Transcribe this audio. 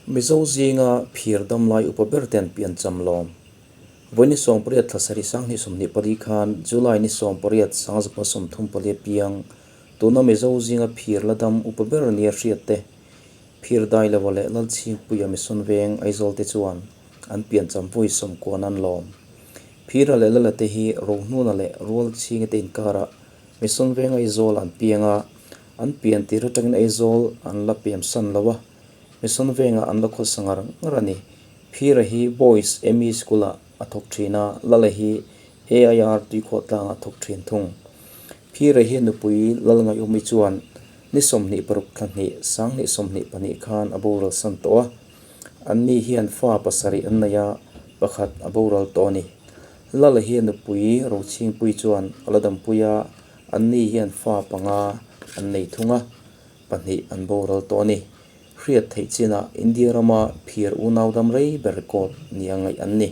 Mizo zinga phir dam lai upa ber ten piancham lawm. Vawi ni 18 thla sarih 2024 khan July ni 18 1934 piang tuna Mizo zinga phir la dam upa ber nia hriat te Phir Dailova leh Lalchhingpuia Mission Veng Aizawl te chuan an piancham vawi 90 an lawm. Phira leh Lala te hi Rohnuna leh Rualchhinga te inkarah Mission Veng Aizawl an piang a, an pian tir atangin Aizawl an la piamsan lo a, Mission Vengah an la khawsa ngar ngar a ni. Phira hi Boys ME School-ah a thawk thin a, Lala hi AIR Tuikhawhtlangah a thawk thin thung. Phira hi nupui Lalngaihawmi chuan ni 26 thla hnih 2022 khan a boral san tawh a, anni hian fa pasarih an nei a, pakhat a boral tawh a ni. Lala hi nupui Rochhingpui chuan a la dampui a, anni hian fa panga an nei thung a, pahnih an boral tawh a ni. Hriat theih chinah India rama phir unau dam rei ber record nia ngaih an ni.